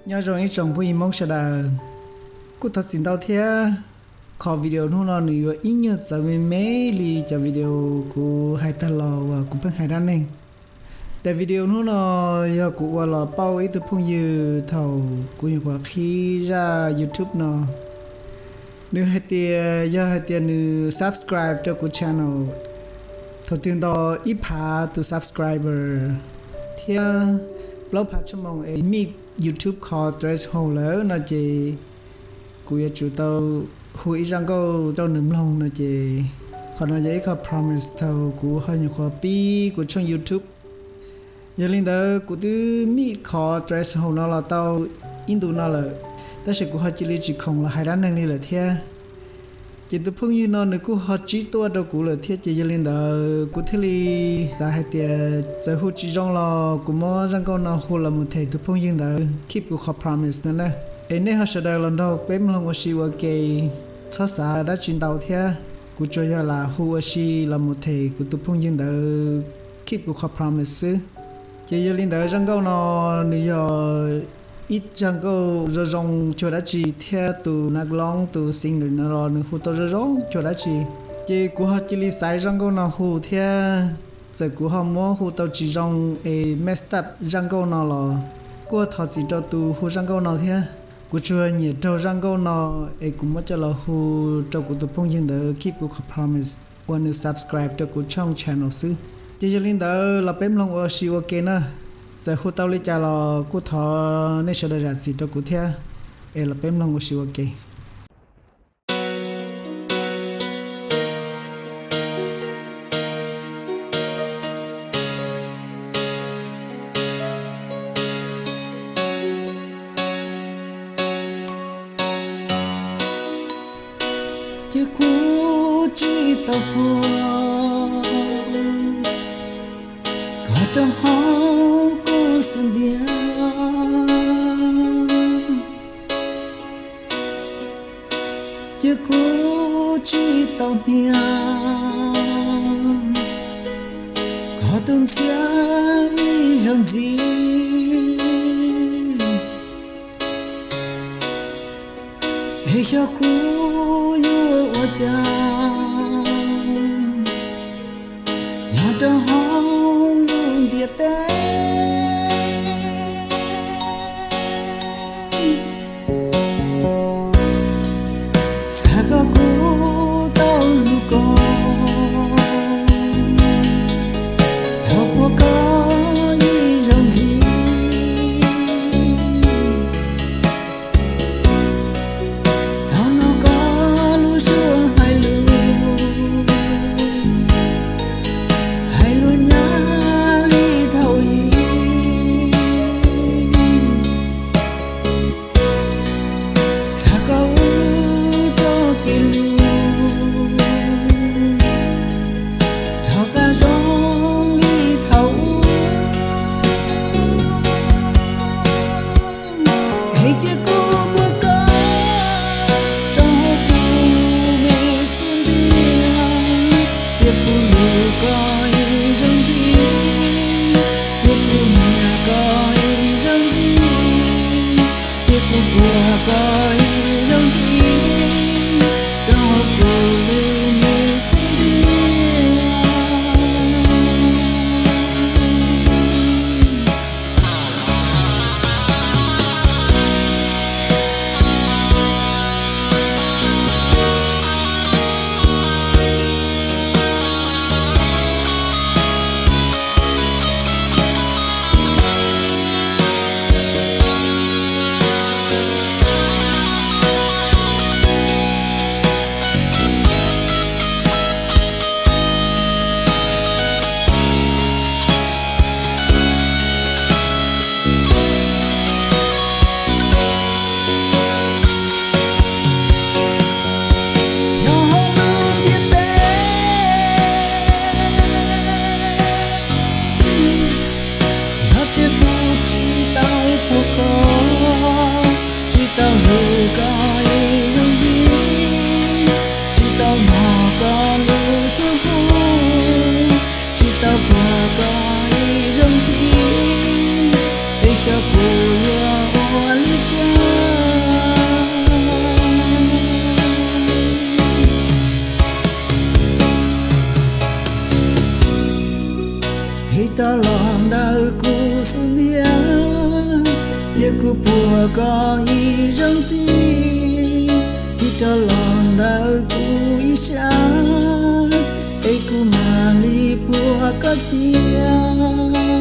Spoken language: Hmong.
Nyob zoo ib tsoom phooj ywg Hmoob sawv daws, kuj thov txim ntau thiab. Qhov video hnub no nws yuav ib nyuag txawv me me li cov video kuv hais tag los uas kuv pheej hais dab neeg. Daim video hnub no yog kuv ua los pauj ib tug phooj ywg thaum kuv nyuam qhuav qhib zaj YouTube no. Nws hais tias yog hais tias nws subscribe rau kuv channel, thaum twg nto ib phav tus subscriber thiab plaub phav tshuaj moos es meet YouTube qhov threshold lawm no ces kuv yuav tsum tau hu ib zaj nkauj rau nws mloog no ces qhov no yog ib qho promise thaum kuv ho nyuam qhuav pib kuv tshooj YouTube. Yog li ntawd kuv twb meet qhov threshold no los tau ib ntus no lawm, tab sis kuv ho cia li tsis khoom los hais dab neeg li lawm thiab. Ces tus phooj ywg no nws kuj ho tsib tuaj rau kuv lawm thiab, ces yog li ntawd kuv thiaj li xav hais tias txawm hu tsis zoo los kuv muab zaj nkauj no hu los mus them tus phooj ywg ntawd keep kuv qhov promise no na. Es nej ho sawv daws los nrog peb mloog ua si ua ke, txhob xav dab tsi ntau thiab. Kuv tsuas yog lam hu ua si los mus them kuv tus phooj ywg ntawd keep kuv qhov promise xwb. Ces yog li ntawd zaj nkauj no nws yog ib zaj nkauj zoo zoo cuag dab tsi thiab tus nab loob tus singer no los nws hu tau zoo zoo cuag dab tsi. Ces kuv ho cia li xaiv zaj nkauj no hu thiab. Txawm kuv ho muab hu tau tsis zoo es messed up zaj nkauj no los kuj thov txim rau tus hu zaj nkauj no thiab. Kuv tsuas nyiam raug zaj nkauj no es kuv muab coj los hu rau kuv tus phooj ywg ntawd keep kuv qhov promise uas nws subscribe rau kuv tshooj channel xwb. Ces yog li ntawd los peb mloog ua si ua ke na. Txawm hu tau li cas los kuj thov nej sawv daws zam txim rau kuv thiab. Es los peb mloog ua si ua ke. Ces kuv tsis tau kua koj rau hauv kuv xub ntiag. Ces kuv tsis tau hnia koj tus ntxhiab ib zaug ntxiv. Es xyov kuv yuav ua cas nyob rau hauv lub ntiaj teb. Xav kom kuv tau hlub koj, tau puag koj ib zaug ntxiv. Tau hnov koj lub suab hais lus, hais lus nyab li thaum ub. Txhawb koj wb txoj kev hlub, rov qab zoo li thaum ub. Es cia kuv muab koj rau hauv kuv lub me xub ntiag, cia kuv hlub koj ib zaug ntxiv, cia kuv nyiam koj ib zaug ntxiv, cia kuv puag koj ib zaug ntxiv rau hauv kuv lub me xub ntiag. Tig rov los ntawm kuv xub ntiag, cia kuv puag koj ib zaug ntxiv. Tig rov los ntawm kuv ib sab, es kuv mam li puag koj cia.